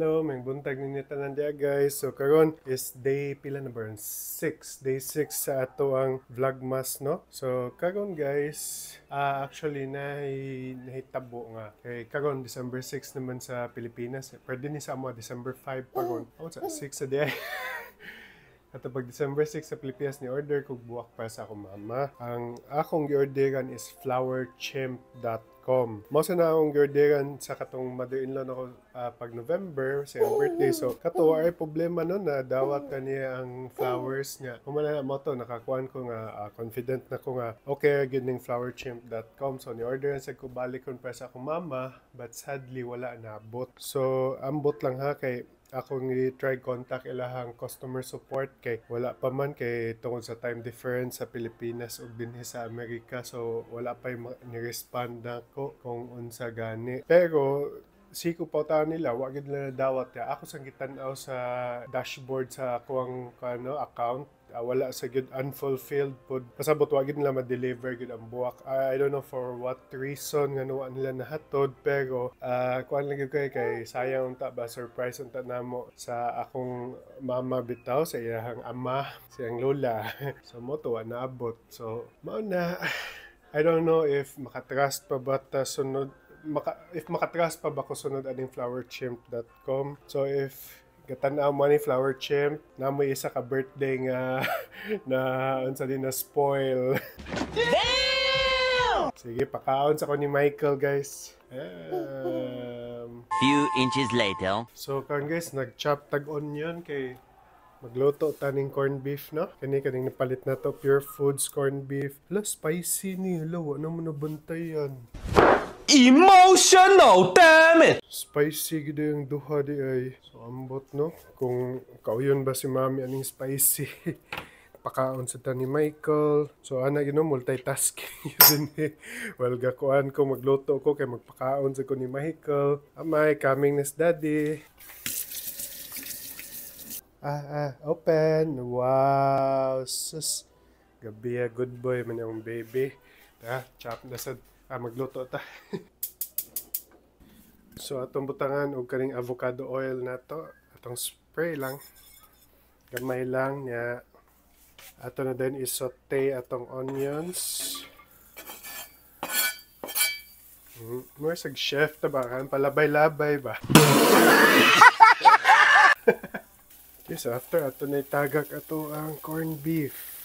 Hello, may buntag ninyo tanan diya, guys. So karon is day pila na ba? 6. Day 6 sa ato ang Vlogmas, no? So karon, guys, actually na nahitabo nga. Kay karon December 6 naman sa Pilipinas. Pwede ni sa amo December 5 pa ron. Oh, sa 6 sa diay. Ato pag December 6 sa Pilipinas, ni order kog buwak para sa akong mama. Ang akong giorderan is flowerchimp.com. Mao sa na akong giorderan sa katong mother-in-law nako pag November sa iyang birthday. So kato ay problema, no, na dawat na niya ang flowers niya. Humana na mo to nakakuan ko nga confident na ko nga okay gyud ning flowerchimp.com. So ni order sa ko balikon para sa akong mama, but sadly wala naabot. So ambot lang ha, kay akong i-try contact ilahang customer support kay wala pa man, kay tungod sa time difference sa Pilipinas ug dinhi sa Amerika, so wala pa yung ni-respond nako kung unsa gani. Pero siko pa taon nila, wa gid nila dawat ya. Ako sang gitan-aw sa dashboard sa akuang ano account, wala sa gyud, unfulfilled pod. Pasabot wa gyud nila ma-deliver gyud ang buwak. I don't know for what reason nga wa nila nahatod, pero kuan lang gyud kay sayang unta ba, surprise unta namo sa akong mama bitaw, sa iyang ama, sa iyang lola. So mo to wa naabot. So mao na, I don't know if makatrust pa ba ta sunod, if makatrust pa ba ko sunod aning flowerchimp.com. So if gatan-aw mo ni Flower Chimp, na mo isa ka birthday nga na unsa din na spoil. Damn! Sige, pakaon sa ko ni Michael, guys. Few inches later. So karon, guys, nag-chop tag onion kay magluto taning corned beef, no? Kani kaning napalit na to, Pure Foods corned beef. Hala, spicy ni. Hala, wa na mo nabantayan. Emotional, damn it! Spicy gid yung duha di ay. So ambot, no, kung kauyon ba si mami aning spicy. Pakaon sa ni Michael. So ana gino multitasking yun eh. Well, gakuan ko magluto ko kay magpakaon sa ko ni Michael. Amay, coming na si Daddy. Ah, open. Wow, sus. Gabi, good boy man yung baby. Ta, chop na sa magluto ta. So atong butangan og kaning avocado oil nato, atong spray lang. Gamay lang niya. Ato na din i-saute atong onions. More sa chef ta ba kan palabay-labay ba. Okay, so after ato na itagak ato ang corned beef.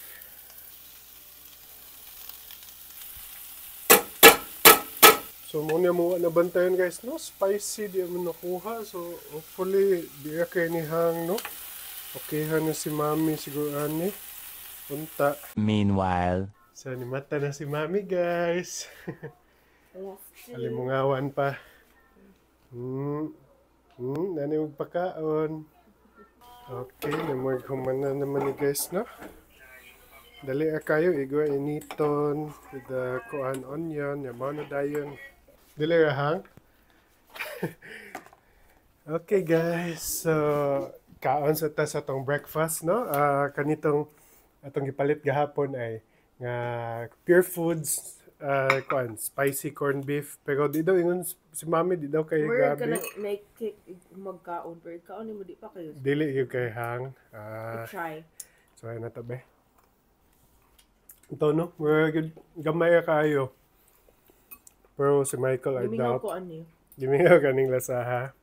So mo niya mo na bantayan, guys, no, spicy di mo nakuha. So hopefully di ka kay ni hang, no. Okay ha na si mami siguro ani. Unta. Meanwhile. So ni mata na si mami, guys. Alimungawan pa. Nani magpakaon. Okay, namag humana naman ni guys, no. Dali kayo igwa initon with the kuan onion, ya na dayon. Dili ra hang. Okay guys, so kaon sa ta sa tong breakfast, no. Kanitong atong gipalit gahapon ay nga Pure Foods kuan spicy corned beef, pero di daw ingon si mami di daw kay Murag ka grabe. na make cake magkaon pero kaon nimo di pa kayo. Dili gyud kay hang. Try. So ay na tabi. Ito, no, murag gyud gamay ra kayo. Pero si Michael, I Gimingaw doubt. ko ani. Gimingaw kaning lasaha.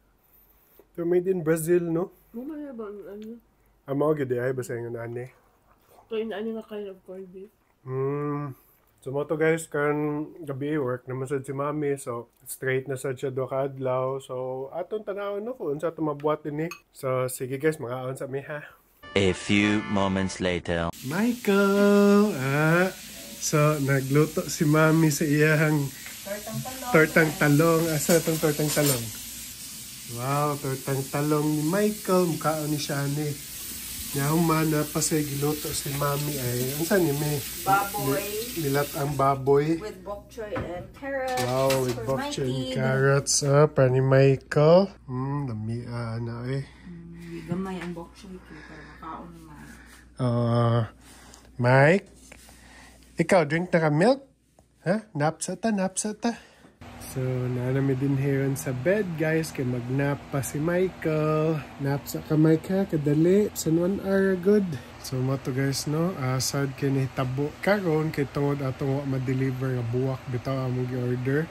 Pero made in Brazil, no? Mo man ba ang ano? Ang mao gyud ay basta ingon ani. To in ani nga kind of corned beef. So mo to, guys, karon gabi work naman sad si mami. So straight na sad siya duha ka adlaw. So atong tanawon, no, kung unsa atong mabuhat dinhi. So sige guys, mga sa mi ha. A few moments later. Michael! So nagluto si mami sa iyang tortang talong. Asa itong tortang talong? Wow, tortang talong ni Michael. Mukhaon ni siya ni. Nya human na pa sa giluto si mami ay unsa ni may Baboy. Nilat ang baboy. With bok choy and carrots. Wow, with for bok choy and Mikey. Carrots. Para ni Michael. Lami na eh. Gamay ang bok choy ko para makaon naman. Mike, ikaw, drink na ka milk? Ha? Napsa ta, napsa ta. So, So, naa na mi dinhi ron sa bed, guys, kay magnap pa si Michael. Nap sa ka, Micah, kadali. Sa 1 hour good. So, mao to, guys, no? Sad kay nahitabo karon kay tungod atong wa ma-deliver nga buwak bitaw among gi-order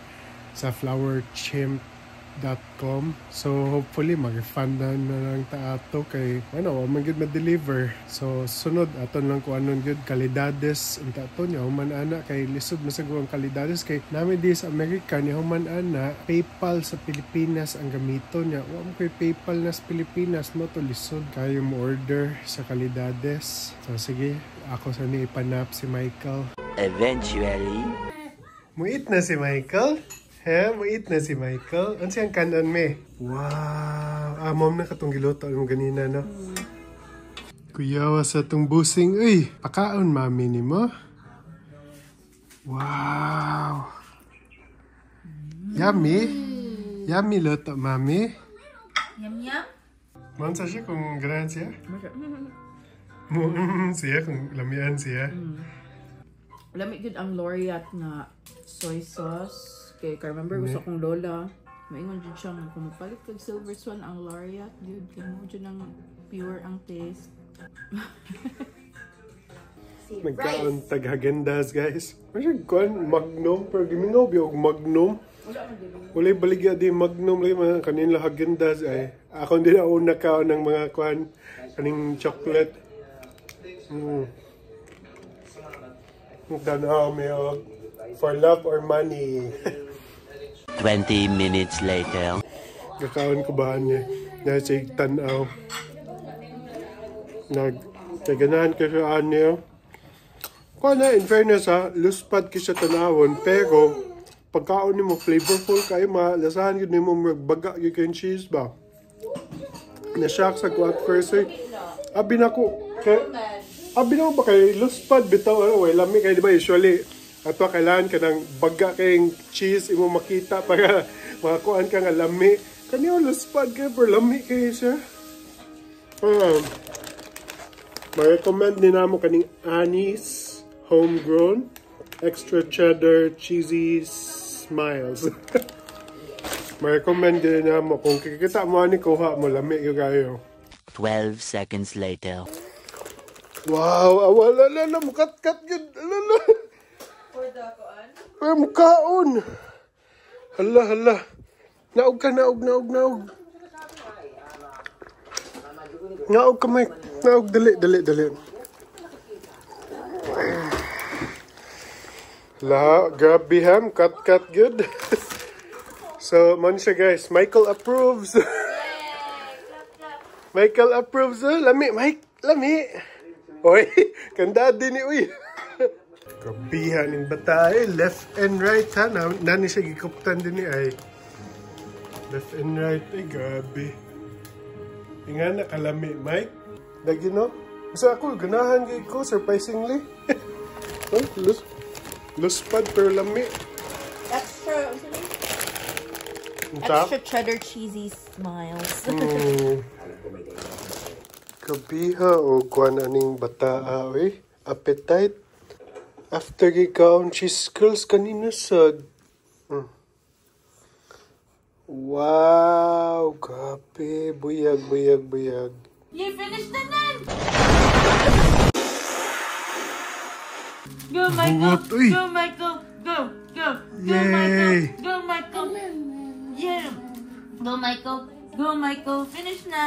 sa flowerchimp.com. So hopefully mag-refund na lang ta ato kay ano, wa man gyud ma-deliver. So sunod aton lang kuanon gyud Kalidades unta to nya human ana kay lisod masago ang Kalidades kay nami di sa Amerika ni human ana PayPal sa Pilipinas ang gamiton niya. Wa mo kay PayPal na sa Pilipinas mo to, lisod kayo mo order sa Kalidades. So sige, ako sa ni ipanap si Michael. Eventually. Muit na si Michael? He, muit na si Michael. Ano siyang kanan me? Wow! Ah, mom na katong giluto mo ganina, no? Kuyawa sa tong busing. Uy, pakaon mami ni mo. Wow! Yummy? Yummy luto, mami. Yum yum. Mansa siya kung ganahan siya? Mo siya kung lamian siya. Lami gud ang Laureate nga soy sauce. Kay ka remember gusto kong lola. Maingon jud siya nga kung magpalit kag Silver Swan, ang Laureate jud kay mo jud ang pure ang taste. Nagkaon tag Häagen-Dazs, guys. Masya kuan Magnum pero gimingaw biya og Magnum. Walay baligya di Magnum lagi mga kanila Häagen-Dazs ay. Ako hindi na una kaon ng mga kuan kaning chocolate. Tanaw mi og For Love or Money. 20 minutes later. Gakaon ko ba niya? Dahil siya tanaw. Nag, kay ganahan ko siya niyo. Kuha na, in fairness ha, luspad ki siya tanawon, pero pagkaon nimo flavorful kayo, malasahan yun nimo magbaga yun kayong cheese ba? Na-shock sa ko at first eh. Abi na ko, kay, abi na ko ba kay luspad bitaw ano, way lami kay, di ba usually ato kailangan ka ng baga kayong cheese imo makita para makakuan ka nga lami. Kaniyo luspad kayo pero lami kayo siya. Ma-recommend ni namo kaning Annie's Homegrown Extra Cheddar Cheesy Smiles. Ma-recommend din namo kung kikita mo ani, kuha mo, lami gyud kayo. 12 seconds later. Wow, awala la la mukat-kat gyud. Ala. For the kuan? Ay, mukaon. Hala, hala. Naog ka, naog, naog, naog. Naog ka, Mike. Naog, dali, dali, dali. La, grabe ham, cut, cut, good. So, man siya, guys. Michael approves. Michael approves. Oh. Lami, Mike, lami. Oy, kanda din ni, uy. Grabihan ng bata eh. Left and right ha. Na, nani siya gikuptan din ni ay. Left and right eh. Grabe. Inga na kalami, Mike. Lagi no? Basta ako, ganahan gay ko, surprisingly. Oh, luspad pero lami. Extra, what's the name? Unsa? Extra cheddar cheesy smiles. Kabiha o kuan aning bata ah, oy. Appetite. After gikaon cheese curls kanina sad. Wow, grabe. Buyag, buyag, buyag. You finished the nun! Go, Michael! Buhat, uy. Go, Michael! Go! Go! Go, Yay. Michael! Go, Michael! Yeah! Go, Michael! Go, Michael! Finish na!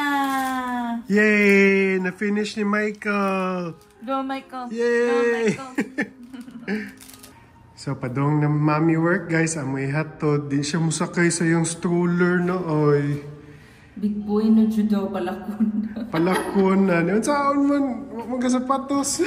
Yay! Na-finish ni Michael! Go, Michael! Yay! Go, Michael! So, padong na mommy work, guys. Amoy hatod. Di siya musakay sa yung stroller na, oy. Big boy na judo palakon. Palakon na. Ano saan man? Magasapatos.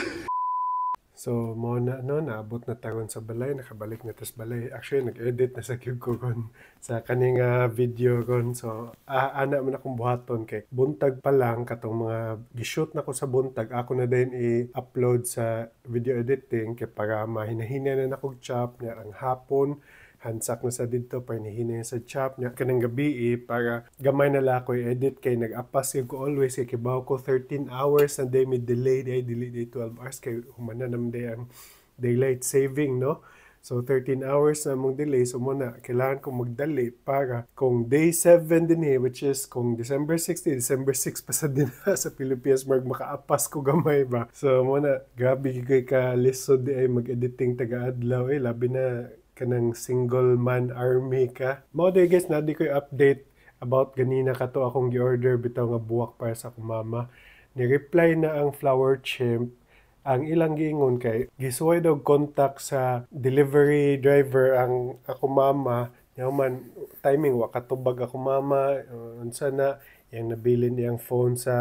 So, mo na, no, naabot na tagon sa balay, nakabalik na tas balay. Actually, nag-edit na sa cube ko kon sa kaning video kon. So, ana man akong buhaton kay buntag pa lang katong mga gi-shoot na ko sa buntag, ako na din i-upload sa video editing kay para mahinahina na nakog chop niya ang hapon, hansak na sa didto para hinahinay sa chop niya kanang gabi eh, para gamay na lang ako i-edit kay nag-apas gyud ko always kay kibaw ko 13 hours na day may delay day, dili day 12 hours kay humana naman day ang daylight saving, no? So 13 hours na mong delay. So mao na kailangan kong magdali para kung day 7 din eh, which is kung December 60, December 6 pa sa din sa Pilipinas, mag makaapas ko gamay ba. So mao na, grabe kay ka lisod di ay mag-editing taga-adlaw eh, labi na kanang single man army ka. Mao diay, guys, na di ko update about ganina kato akong gi-order bitaw nga buwak para sa akong mama. Ni-reply na ang Flower Chimp. Ang ilang giingon kay gisuway daw contact sa delivery driver ang ako mama nya, man timing wa katubag ako mama, unsa na yang nabilin iyang phone sa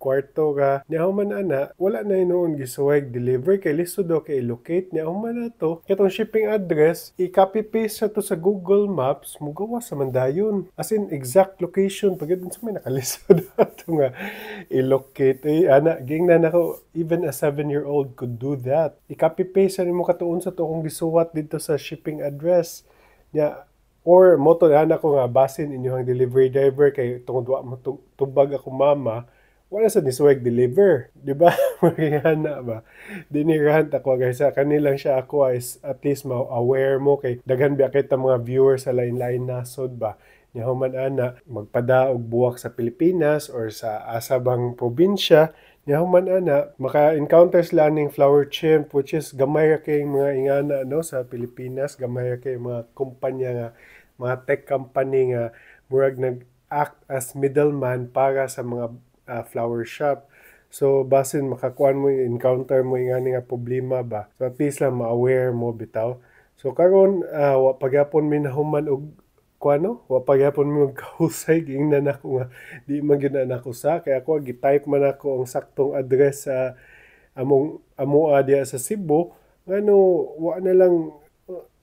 kwarto ka niya. Human ana, wala na hinuon gisuway deliver kay lisod daw kay locate niya. Human na to katong shipping address, i-copy paste sa to sa Google Maps, mugawas sa man dayon, as in exact location pag sa may nakalisod ato nga i-locate eh. Ana, gingnan ako, even a 7-year-old could do that. I-copy paste sa nimo katuon sa to akong gisuwat dito sa shipping address niya, or moto ana ko nga basin inyong delivery driver kay tungod wa mo tubag ako mama, wala sa nisuweg deliver, di ba? Magihana ba? Dinirahan ako, guys, sa kanilang siya ako is at least ma-aware mo kay daghan biya kita mga viewers sa lain-lain nasod ba. Nya human ana, magpada og buwak sa Pilipinas or sa asa bang probinsya, nya human ana, maka-encounter sila ning Flower Chimp, which is gamay ra kay mga ingana no sa Pilipinas, gamay ra kay mga kumpanya nga mga tech company nga murag nag-act as middleman para sa mga flower shop. So basin makakuan mo, encounter mo ingani nga problema ba. So at least lang ma-aware mo bitaw. So karon wa pagyapon mi nahuman og kuano, wa pagyapon mi magkahusay. Giingnan ako nga di man gyud na nako sa kay ako gi-type man ako ang saktong address sa among amoa diya sa Cebu, ngano wa na lang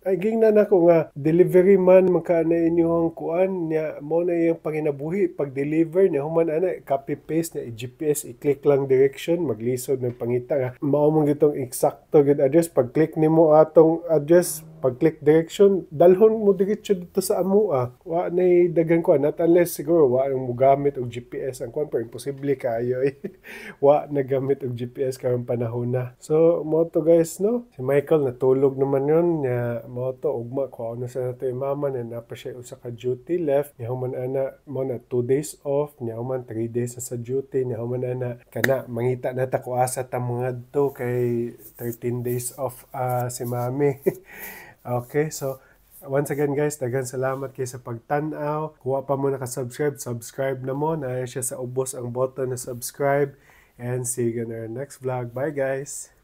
ay gingnan ako nga delivery man man ka na inyong kuan niya, mo na iyang panginabuhi pag deliver niya. Human ana, copy paste na i-GPS, i-click lang direction, maglisod ng pangita nga mao man gitong eksakto gid address. Pag click nimo atong address, pag click direction, dalhon mo diretso dito sa amoa. Wa nay daghan kuan, not unless siguro wa ang mogamit og GPS ang kuan, pero imposible kaayo eh. Wa nagamit og GPS karon panahon na. So mo to, guys, no, si Michael natulog naman yun nya. Mo to, ugma ko na sa nato mama na napa siya usa ka duty left nya. Human ana, mo na 2 days off nya, human 3 days na sa duty nya. Human ana kana mangita na ta ko asa ta mga to kay 13 days off si mami. Okay, so once again, guys, daghan salamat kay sa pagtan-aw. Kung wa pa mo naka-subscribe, subscribe na mo. Na siya sa ubos ang button na subscribe. And see you in our next vlog. Bye, guys!